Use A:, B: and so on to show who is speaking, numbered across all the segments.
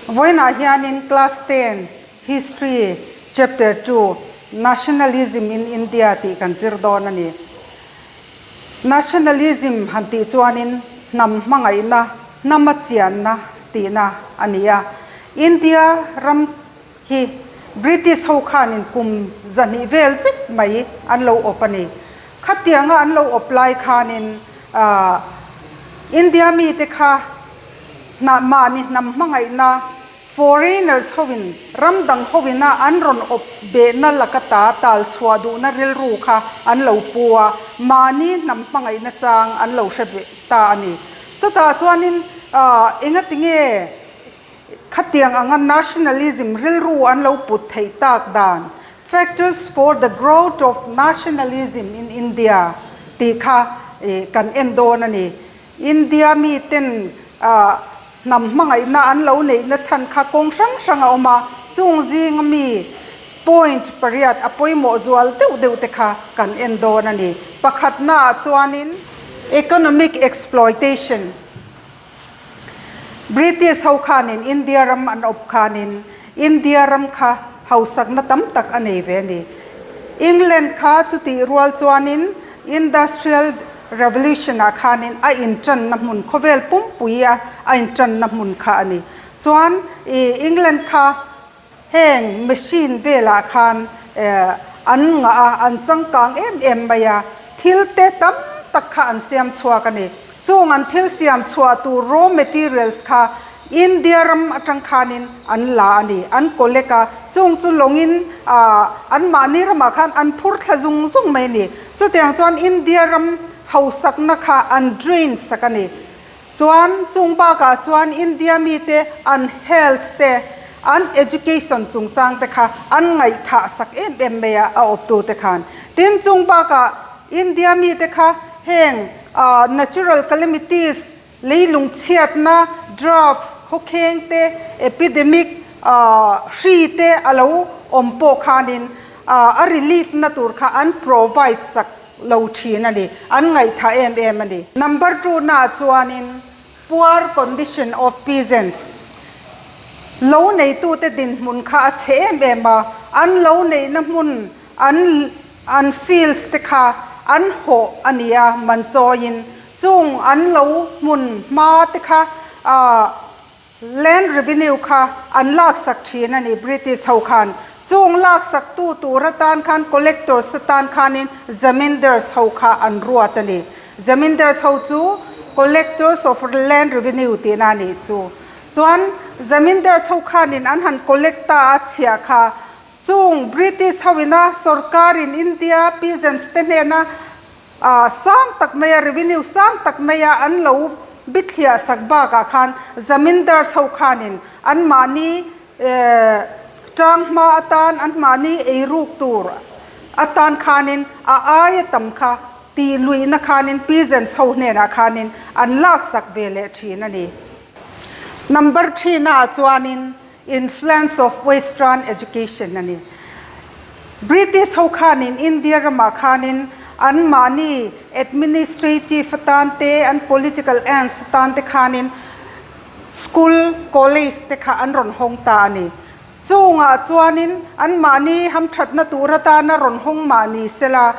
A: Vawiinah hianin Class 10 History Chapter 2 Nationalism in India tih kan zir dawn a ni. Nationalism han tih chuanin hnam hmangaihna, hnama chianna tihna a ni a. India ram hi British ho khanin kum 200 vel zet mai an lo awp a ni. Khatianga an lo awp lai khanin India mite kha mahni hnam hmangaihna foreigners hoin ram dang hoina an rawn awp behna laka ta tal chhuah duhna rilru kha an lo pu a, mahni hnam hmangaihna chang an lo hre ve ta a ni. Chutah chuanin engatinge khatiang anga nationalism rilru an lo put theih tak dan, Factors for the growth of nationalism in India tih kha kan en dawn a ni. India miten hnam hmangaihna an lo neihna chhan kha kawng hrang hrang a awm a, chung zinga mi point pariat a pawimawh zual deuh deuh te kha kan en dawn a ni. Pakhatnaah chuanin economic exploitation. British ho khanin India ram an awp khanin India ram kha hausakna tam tak a nei ve a ni. England kha chutih rual chuanin Industrial Revolution ah khanin a intanna hmun khawvel pumpui a a intanna hmun kha a ni. Chuan England kha heng machine velah khan an ngah a, an changkang em em mai a, thil te tam tak kha an siam chhuak a ni. Chung an thil siam chhuah tur raw materials kha India ram atang khanin an la a ni, an collect a, chung chu lawngin an mahni ramah khan an phur thla zung zung mai a ni. Chutiang chuan India ram hausakna kha an drain sak a ni. Chuan chung bakah chuan India mite an health te, an education chungchang te kha an ngaihthah sak em em mai a, a awptu te khan. Tin, chung bakah India mite kha heng natural calamities, leilung chhiatna, drought, khawkheng te, epidemic, hri te a lo awm pawh khanin a relief na tur kha an provide sak lo thin a ni, an ngaihthah em em a ni. Number 2 naah chuanin poor condition of peasants, lo neitute dinhmun kha a chhe em em a, an lo neihna hmun an an fields te kha an hawh a ni a, man chawiin chung an lo hmun hma te kha Land revenue kha an laksak thin a ni British ho khan. Chung laksak tu tur atan khan collectors atan khanin Zamindars ho kha an ruat a ni. Zamindars ho chu collectors of land revenue tihna a nih chu. Chuan Zamindars ho khanin an han collect ta a chhiah kha chung British ho ina sorkarin India peasants te hnena Sang tak maia revenue sang tak maia an lo bithliah sak bakah khan zamindars ho khanin anmahni tang hma atan anmahni eiruk tur atan khanin a aia tam kha tih luihna khanin peasants ho hnenah khanin an laksak ve leh thin a ni. Number thinaah chuanin Influence of Western Education a ni. British ho khanin India ramah khanin anmahni administrative atan te, an political ends atan te khanin school, college te kha an rawn hawng ta a ni. Chungah chuanin anmahni hamthatna tur atana rawn hawng mah ni sela,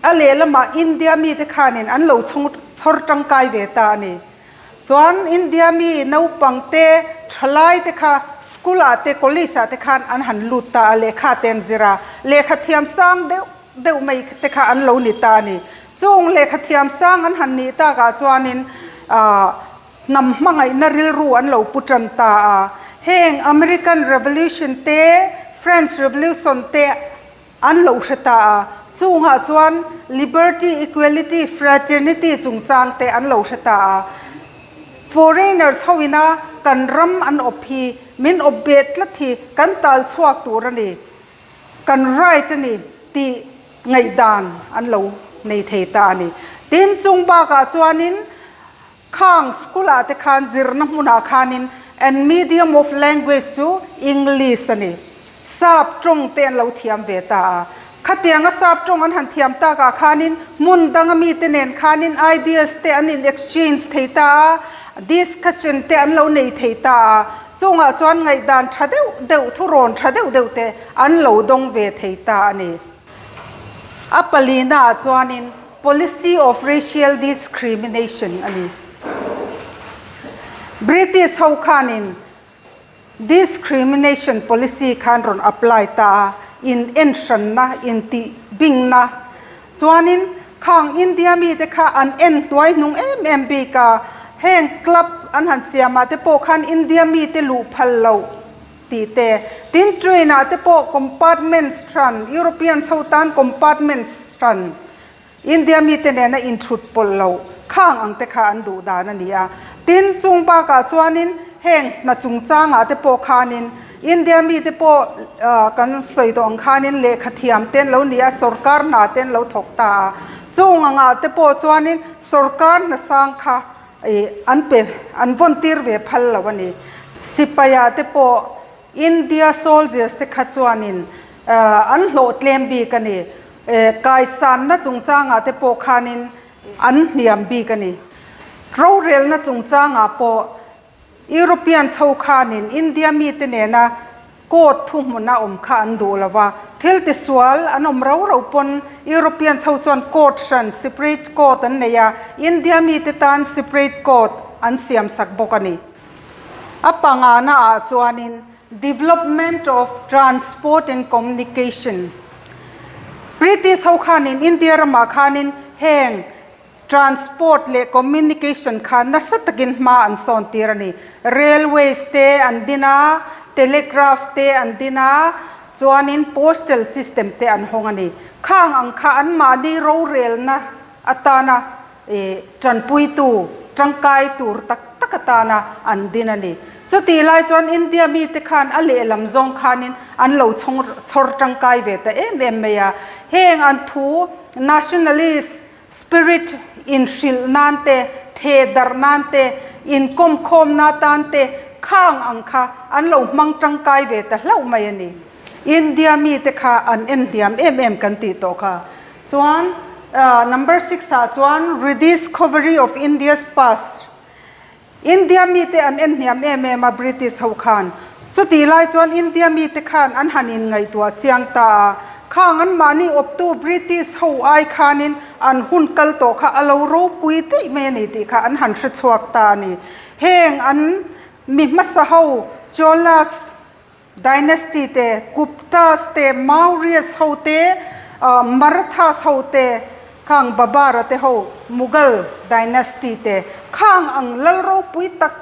A: a lehlamah India mite khanin an lo chhawr tangkai ve ta a ni. Chuan India mi naupang te, thalai te kha school ah te, college ah te khan an han lut ta a, lehkha te an zir a, lehkha thiam sang deuh deuh mai te kha an lo ni ta a ni. Chung lehkha thiam sang an han nih takah chuanin ah hnam hmangaihna rilru an lo pu tan ta a. Heng American Revolution te, French Revolution te, An lo hre ta a, chungah chuan Liberty, Equality, Fraternity chungchang te an lo hre ta a. Foreigners ho ina kan ram an awp hi, min awp bet tlat hi kan tal chhuak tur a ni, kan right a ni tih ngaihdan an lo nei thei ta a ni. Tin, chung bakah chuanin khang school ah te khan zirna hmunah khanin an medium of language chu English a ni. Sap tawng te an lo thiam ve ta a. Khatianga sap tawng an han thiam takah khanin hmun danga mite nen khanin ideas te an in exchange thei ta a, discussion te an lo nei thei ta a. Chungah chuan ngaihdan tha deuh deuh, thurawn tha deuh deuh te an lo dawng ve thei ta a ni. A palina ah chuanin Policy of Racial Discrimination a ni. British ho khanin Discrimination policy khan rawn apply ta a, in enhranna, intih bingna. Chuanin khang India mite kha an en hnuai hnung em em bik a, heng club an han siamah te pawh khan India mite luh phal loh tih te, tin train ah te pawh compartments hran, Europeans ho tan compartments hran, India mite nena inthut pawlh loh khang ang te kha an duh dan a ni a. Tin, chung bakah chuanin heng hna chungchangah te pawh khanin India mite pawh kan sawi tawh ang khanin lehkha thiam te an lo ni a, sorkar hna te an lo thawk ta a. Chung angah te pawh chuanin sorkar hna sang kha an pe, an vawn tir ve phal lo a ni. Sipaiah te pawh India soldiers te kha chuanin an hlawhtlem bik a ni. Kaisanna chungchangah te pawh khanin an hniam bik a ni. Rorelna chungchangah pawh Europeans ho khanin India mite nena court thuhmuna awm kha an duh lo va. Thil tisual an awm ro ro pawn Europeans ho chuan court hran, separate court, an nei a, India mite tan separate court an siamsak bawk a ni. A pangana ah chuanin Development of Transport and Communication, British ho khanin India ramah khanin heng transport leh communication kha nasa takin hma an sawn tir a ni. Railways te an din a, telegraph te an din a, chuanin postal system te an hawng a ni. Khang ang kha anmahni rorelna atana Ṭanpuitu ṭangkai tur tak tak atana an din a ni. Chutih lai chuan India mite khan a lehlam zawng khanin an lo chhawr ṭangkai ve ta em em mai a. Heng an thu nationalist spirit inhrilh nan te, theh darh nan te, inkawmkhawmna tan te khang ang kha an lo hmang ṭangkai ve ta hlauh mai a ni. India mite kha an en hniam em em kan tih tawh kha. Chuan number 6 ah chuan Rediscovery of India's Past, India mite an en hniam em em a British ho khan. Chutih lai chuan India mite khan an han inngaihtuah chiang ta a, khang an mahni awptu British ho ai khanin an hun kal tawh kha a lo ropui daih mai a ni tih kha an han hrechhuak ta a ni. Heng an mi hmasa ho Cholas, Dynasty te, Guptas te, Mauryas ho te, Marathas ho te, khang Babara te ho, Mughal Dynasty te, khang ang lal ropui tak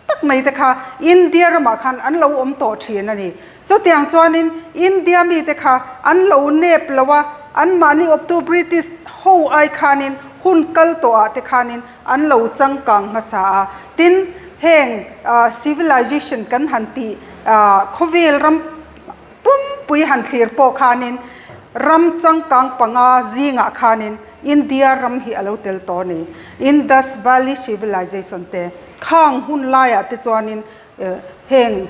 A: tak mai te kha India ramah khan an lo awm tawh thin a ni. Chutiang chuanin India mite kha an lo nep lo a, anmahni awptu British ho ai khanin hun kal tawhah te khanin an lo changkang hmasa a. Tin, heng civilization kan han tih khawvel ram pumpui han thlir pawh khanin ram changkang panga zingah khanin India ram hi a lo tel tawh a ni. Indus Valley Civilization te khang hun laiah te chuanin Heng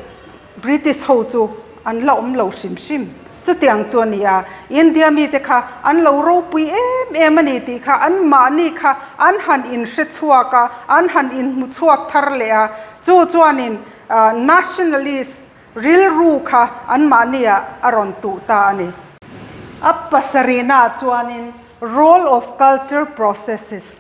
A: British ho chu an la awm lo hrim hrim. Chutiang chu a ni a, India mite kha an lo ropui em em a ni tih kha anmahni kha an han inhre chhuak a, an han inhmu chhuak thar leh a. Chu chuanin nationalist rilru kha anmahniah a rawn tuh ta a ni. A pasarihnaah chuanin role of culture processes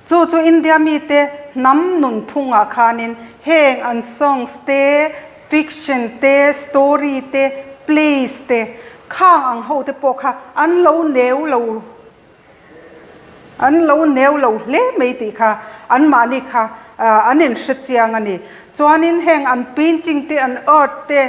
A: Chu chu India mite hnam nunphungah khanin heng an songs te, fiction te, story te, plays te khang ang ho te pawh kha an lo neu lo an lo neu lo hle mai tih kha anmahni kha an inhre chiang a ni. Chuanin heng an painting te, an art te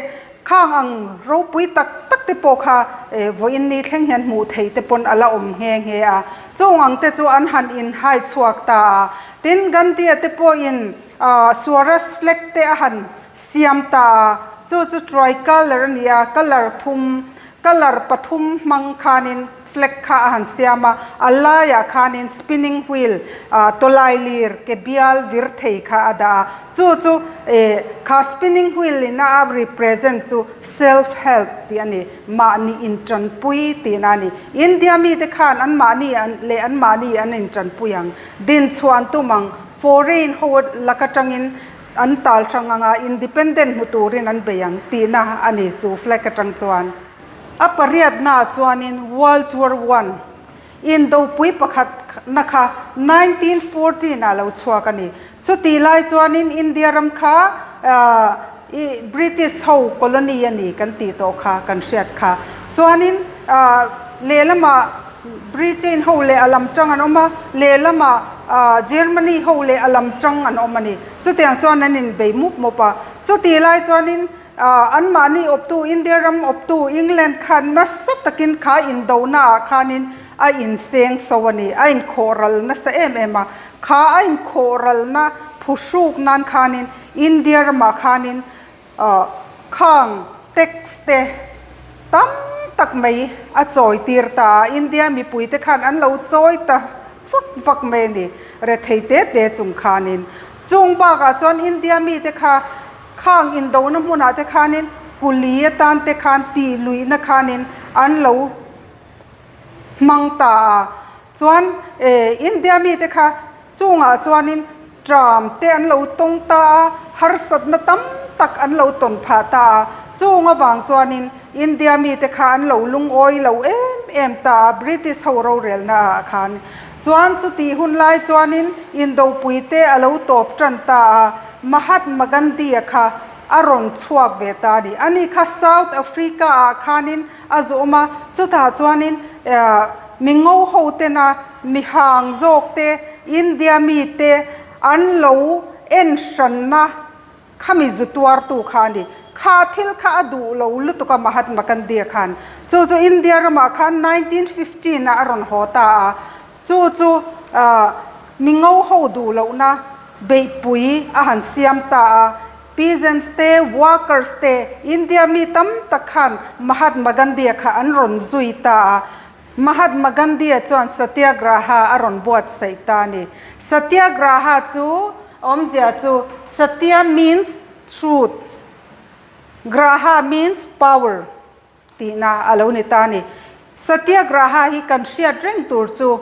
A: Khang ang ropui tak tak te pawh kha vawiin ni thleng hian hmuh theih te pawn a la awm nghe nghe a. Chung ang te chu an han inhai chhuak ta a. Tin, Gandhi-a te pawhin Swaraj flag te a han siam ta a. Chu chu tricolour a ni a, colour thum, colour pathum hmang khanin Flag kha a han siam a, a laiah khanin spinning wheel, tawlai lir ke bial vir thei kha a dah a. Chu chu kha spinning wheel in a represent chu self help tih a ni, mahni intanpui tihna a ni. India mite khan anmahni leh anmahni an intanpui ang, dinchhuah an tum ang, foreign ho lak atangin an tal hrang anga independent hmu turin an bei ang tihna a ni chu flag atang chuan. A pariatnaah chuanin World War One Indopui pakhat na kha 1914 ah lo chhuak a ni. Chutih lai chuanin India ram kha British ho colony a ni kan tih tawh kha kan hriat kha. Chuanin lehlamah Britain ho leh a lam tang an awm a, lehlamah Germany ho leh a lam tang an awm a ni. Chutiang chuan an inbei mup mup a. Chutih lai chuanin Anmahni awptu, India ram awptu England khan nasa takin kha indona ah khanin a inseng so a ni, a inkhawhral nasa em em a. Kha a inkhawhralna phuhruk nan khanin India ramah khanin khang tax te tam tak mai a chawi tir ta a, India mipuite khan an lo chawi ta vak vak mai a ni, rethei te te chung khanin. Chung bakah chuan India mite kha Khang indona hmunah te khanin kuli atan te khan tih luihna khanin an lo hmang ta a. Chuan India mite kha chungah chuanin tram te an lo tawng ta a, harsatna tam tak an lo tawn phah ta a. Chung avang chuanin India mite kha an lo lungawi lo em em ta a British ho rorelna ah khan. Chuan chutih hun lai chuanin indopui te a lo tawp tan ta a. Mahatma Gandhi-a kha a rawn chhuak ve ta a ni. Ani kha South Africa-ah khanin a zawm a, chutah chuanin mi ngo ho tena mi hang zawk te, India mite an lo en hranna kha mi zu tuartu kha a ni. Kha thil kha a duh lo lutuk a Mahatma Gandhi-a khan. Chu chu India ramah khan 1915-ah a rawn haw ta a, Chu chu mi ngo ho duh lohna beihpui a han siam ta a. Peasants te, workers te, India mi tam tak khan Mahatma Gandhi-a kha an rawn zui ta a. Mahatma Gandhi-a chuan Satyagraha a rawn buatsaih ta a ni. Satyagraha chu awmzia chu Satya means truth, Graha means power. Tihna a lo ni ta a ni. Satyagraha hi kan hriat reng tur chu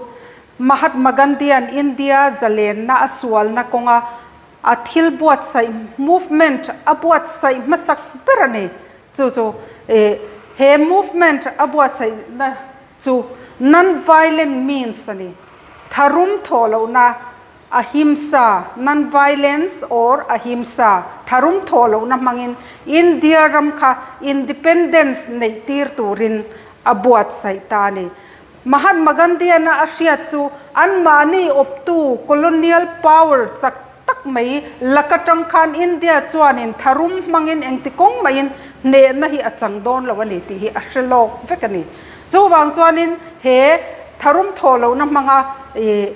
A: Mahatma Gandhi-a'n India zalenna a sualna kawnga a thil buatsaih movement a buatsaih hmasak ber a ni. Chu chu he movement a buatsaihna chu non-violent means a ni. Tharum thawh lohna Ahimsa, non-violence or ahimsa, tharum thawh lohna hmangin India ram kha independence neih tir turin a buatsaih ta a ni. Mahatma Gandhi-ana a hriat chu anmahni awptu colonial power chak tak mai lak atang khan India chuanin tharum hmangin engti kawng maiin hnehna hi a chang dawn lo a ni tih hi a hre lawk vek a ni. Chuvang chuanin he tharum thawh lohna hmanga ih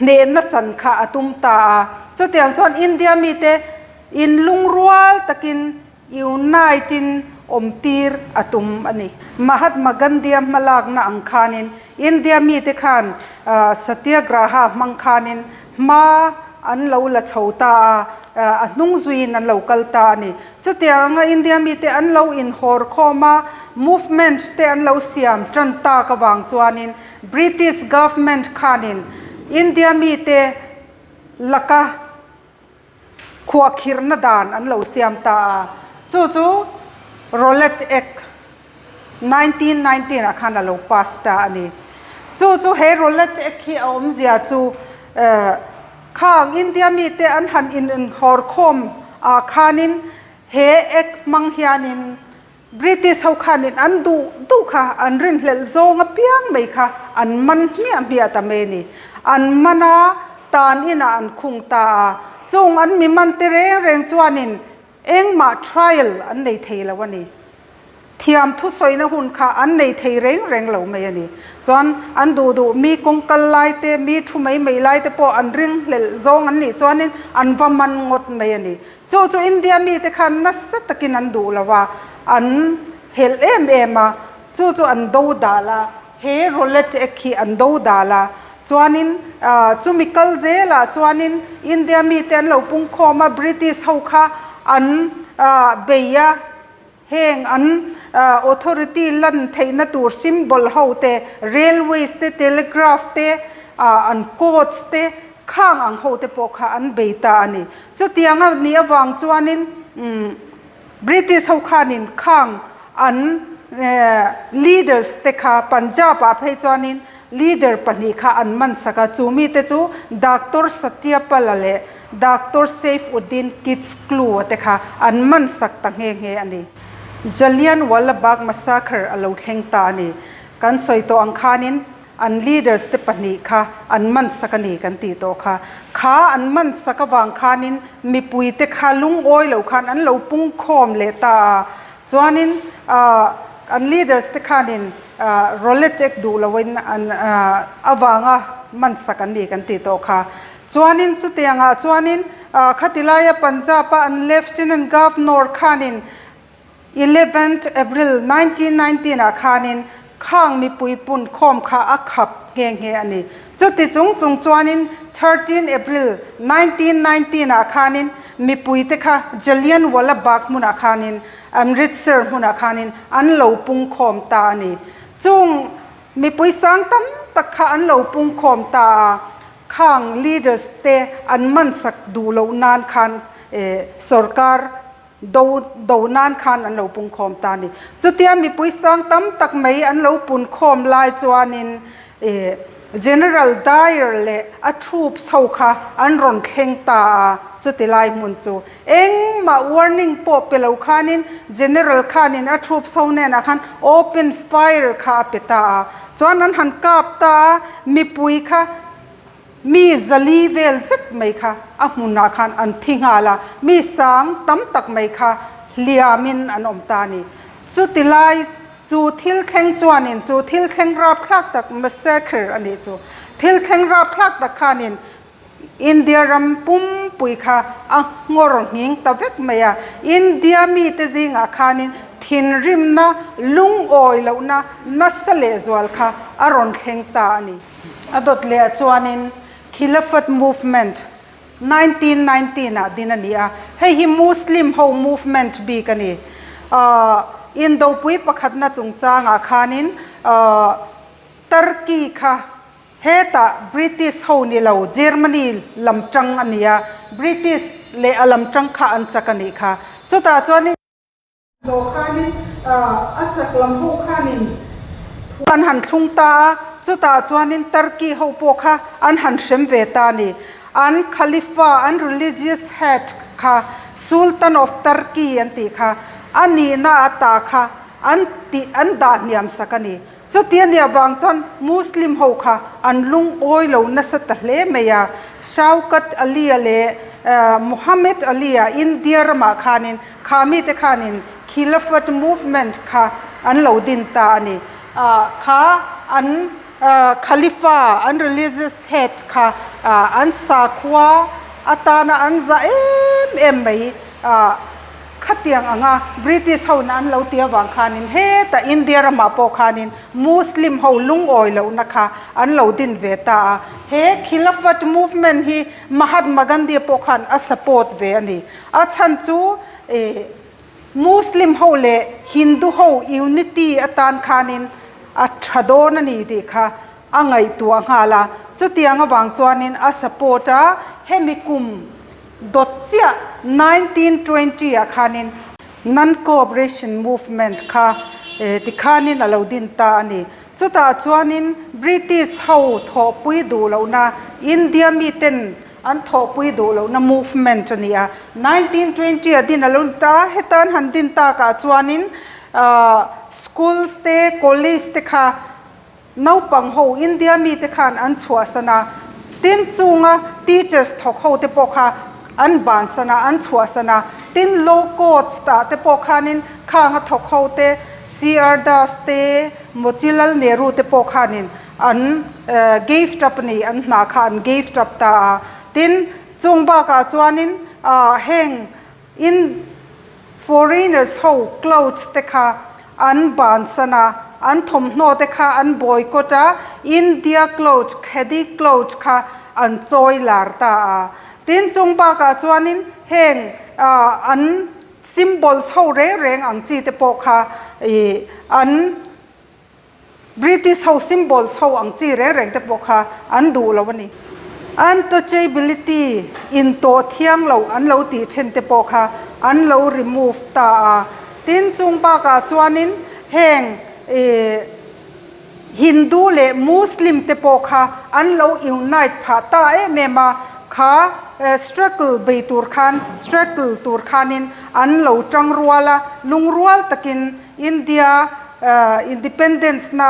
A: hnehna chan kha a tum ta a. Chutiang chuan India mite inlungrual takin unite in awmtir a tum a ni. Mahatma Gandhi-a hmalakna ang khanin India mite khan Satyagraha hmang khanin hma an lo la chho ta a, a hnung zuiin an lo kal ta a ni. Chutiang anga India mite an lo inhawrkhawm a, movement te an lo siam tan tak avang chuanin British government khanin India mite laka khuahkhirhna dan an lo siam ta a, chu chu Rowlatt Act 1919 ah khan a lo pass ta a ni. Chu chu he Rowlatt Act hi a awmzia chu khang India mite an han inhawrkhawm ah khanin he Act hmang hianin British ho khanin an duh duh kha an rinhlelh zawng apiang mai kha an man hmiah hmiah ta mai a ni. An man a, tan inah an khung ta a. Chung an mi man te reng reng chuanin engmah trial an nei thei lo a ni. Thiam thusawina hun kha an nei thei reng reng lo mai a ni. Chuan an duh duh mi kawng kal lai te, mi thu mai mai lai te pawh an ringhlelh zawng an nih chuanin an va man ngawt mai a ni. Chu chu India mite khan nasa takin an duh lo a, an helh em em a, chu chu an do dal a, he Rowlatt Act hi an do dal a, chuanin chumi kal zelah chuanin India mite an lo pungkhawm a, British ho kha an bei a, heng an authority lan theihna tur symbol ho te, railways te, telegraph te, an courts te. Khang ang ho te pawh kha an bei ta a ni. Chutiang a nih avang chuanin British ho khanin khang an leaders te kha Punjab ah phei chuanin leader pahnih kha an man sak a, chu mite chu Doctor Satyapal-a leh Doctor Saifuddin Kitchlew-a te kha an man sak ta nghe nghe a ni. Jallianwala Bagh Massacre a lo thleng ta a ni. Kan sawi tawh ang khanin an leaders te pahnih kha an man sak a ni kan tih tawh kha. Kha an man sak avang khanin mipui te kha lungawi lo khan an lo pung khawm leh ta a. Chuanin an leaders te khanin Rowlatt Act duh loin an avanga man sak an ni kan tih tawh kha. Chuanin chutiangah chuanin khatilaia Punjab a an Lieutenant Governor khanin Eleventh April 1919 ah khanin khang mipui pun khawm kha a khap nghe nghe a ni. Chuti chung chung chuanin 13 April 1919 ah khanin mipui te kha Jallianwala Bagh hmunah khanin Amritsar hmunah khanin an lo pung khawm ta a ni. Chung mipui sang tam tak kha an lo pung khawm ta a, khang leaders te an mansak duh loh nan khan sorkar Do do nan khan an lo pung khawm ta a ni. Chutia mipui sang tam tak mai an lo pun khawm lai chuanin ih General Dyer leh a troops ho kha an rawn thleng ta a, chuti lai hmun chu engmah warning pawh pe lo khanin General khanin a troops ho hnenah khan open fire kha a pe ta a, chuan an han kap ta a, mipui kha Mi zali vel zet mai kha a hmunah khan an thi nghal a, mi sang tam tak mai kha hliamin an awm ta a ni. Chuti lai chu thil thleng chuanin chu thil thleng rapthlak tak massacre a nih chu thil thleng rapthlak tak khanin India ram pumpui kha a nghawr nghing ta vek mai a. India mite zingah khanin thinrimna lungawi lohna nasa lehzual kha a rawn thleng ta a ni. A dawt leh ah chuanin Khilafat Movement 1919 ah din a ni a, hei hi Muslim ho movement bik a ni. Indopui pakhatna chungchangah khanin Turkey kha hetah British ho ni lo Germany lam tang a ni a, British leh a lam tang kha an chak a nih kha. Chutah chuanin. Dawh khanin a chak lam ho khanin thu an han thlung ta a, chutah chuanin Turkey ho pawh kha an han hrem ve ta a ni. An Khalifa, an religious head kha Sultan of Turkey an tih kha a nihna ata kha an tih an dah hniam sak a ni. Chuti a nih avang chuan Muslim ho kha an lungawi lo nasa ta hle mai a, Shaukat Ali-a leh Muhammad Ali-a India ramah khanin kha mite khanin Khilafat movement kha an lo din ta a ni. Kha an Khalifa, an religious head kha an sakhua atana an zah em em mai. Khatiang anga British ho na an lo ti avang khanin hetah India ramah pawh khanin Muslim ho lungawi lohna kha an lo din ve ta a. He Khilafat movement hi Mahatma Gandhi pawh khan a support ve a ni. A chhan chu ih Muslim ho leh Hindu ho unity atan khanin a tha dawn a ni tih kha a ngaihtuah nghal a. Chutiang avang chuanin a support a, hemi kum Dawt chiah 1920 ah khanin Non-Cooperation Movement kha tikhanin a lo din ta a ni. Chutah chuanin British ho thawhpui duh lohna, India miten an thawhpui duh lohna movement a ni a. 1920 ah din a lo ni ta a, heta an han din takah chuanin schools te, college te kha Naupang ho India mite khan an chhuahsan a, tin chunga teachers thawk ho te pawh kha an bansan a, an chhuahsan a, tin law courts ah te pawh khanin khang a thawk ho te, CR Das te, Motilal Nehru te pawh khanin an gave up a ni, an hna kha an gave up ta a. Tin, chung bakah chuanin heng In foreigners ho clothes te kha an bansan a, an thawmhnaw te kha an boycott a, India clothes, Khadi clothes kha an chawi lar ta a. Tin chung bakah chuanin heng an symbols ho reng reng ang chi te pawh kha ih an British ho symbols ho ang chi reng reng te pawh kha an duh lo a ni. Untouchability, intawh thiang lo an lo tih then te pawh kha an lo remove ta a. Tin, chung bakah chuanin heng ih Hindu leh Muslim te pawh kha an lo unite phah ta em em a, kha struggle bei tur khan, struggle tur khanin an lo tang rual a, lungrual takin India independence na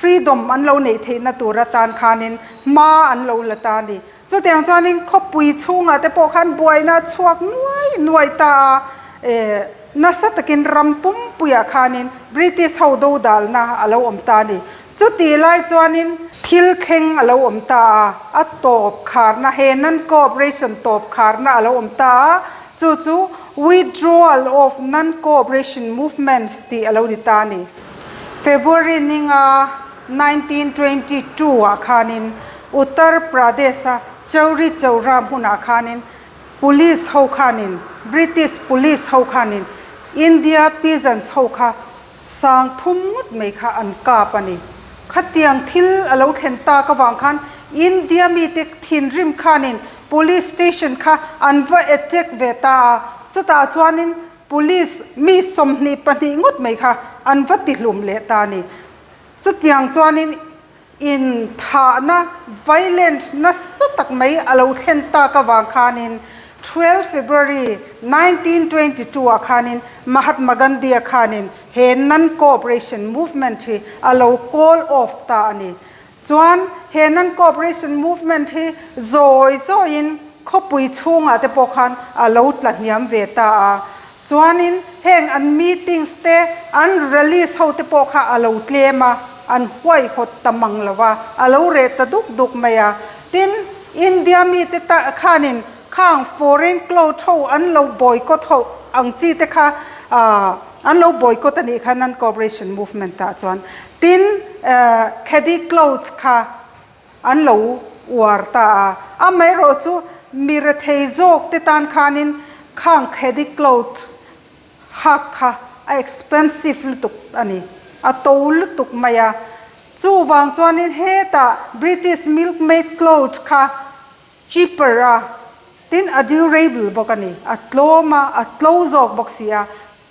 A: freedom an lo neih theihna tur atan khanin hma an lo la ta a ni. Chutiang chuanin khawpui chhungah te pawh khan buaina a chhuak nuai nuai ta a, eh, nasa takin ram pumpuiah khanin British ho dodalna a lo awm ta a ni. Chutih lai chuanin thil thleng a lo awm ta a, a tawp kharna, he non-cooperation tawp kharna a lo awm ta a, chu chu Withdrawal of Non-Cooperation Movement tih a lo ni ta a ni. February ninga 1922 ah khanin Uttar Pradesh-a Chauri Chaura hmunah khanin Police ho khanin, British Police ho khanin India peasants ho kha sang thum ngawt mai kha an kap a ni. Khatiang thil a lo thlen tak avang khan India mite thinrim khanin Police Station kha an va attack ve ta a, chutah chuanin Police mi 22 ngawt mai kha an va tihlum leh ta a ni. Chutiang chuanin inthahna, violent, nasa tak mai a lo thlen tak avang khanin 12 February 1922 ah khanin Mahatma Gandhi-a khanin he Non-Cooperation Movement hi a lo call off ta a ni. Chuan he Non-Cooperation Movement hi zawi zawiin khawpui chhungah te pawh khan a lo tla hniam ve ta a. Chuanin heng an meetings te, an rallies ho te pawh kha a lo tlem a, an huaihawt ta mang lo a, a lo reh ta duk duk mai a. Tin, India mite ta khanin khang foreign clothes ho an lo boycott ho ang chi te kha an lo boycott a nih kha non-cooperation movement ah chuan. Tin, khadi clothes kha an lo uar ta a. Amaherawh chu mi rethei zawk te tan khanin khang khedi cloth hak kha a expensive lutuk a ni, a to lutuk mai a. Chuvang chuanin hetah British milk made cloth kha cheaper a, tin a durable bawk a ni, a tlawm a, a tlo zawk bawk si a.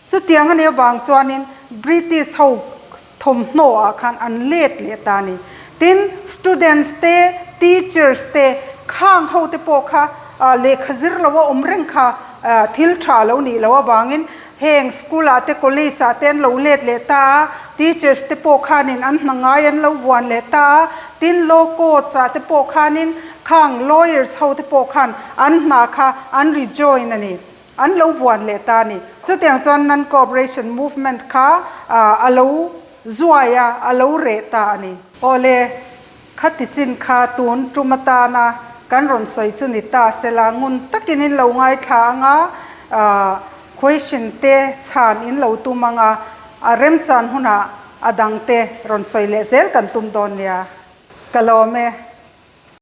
A: Chutiang a nih avang chuanin British ho thawmhnaw ah khan an let leh ta a ni. Tin, students te, teachers te, khang ho te pawh kha lehkha zir lo a awm reng kha thil tha lo nih loh avangin heng school ah te, college ah te an lo let leh ta a, teachers te pawh khanin an hna ngai an lo vuan leh ta a, tin law courts ah te pawh khanin khang lawyers ho te pawh khan an hna kha an rejoin a ni. An lo vuan leh ta a ni. Chutiang chuan Non-Cooperation Movement kha a lo zuai a, a lo reh ta a ni. Awle, khati chin kha tun tum atana kan rawn sawi chu ni ta sela, ngun takin in lo ngaithla anga, question te chhan in lo tum anga, a remchan hunah a dang te rawn sawi leh zel kan tum dawn nia. Ka lawm e.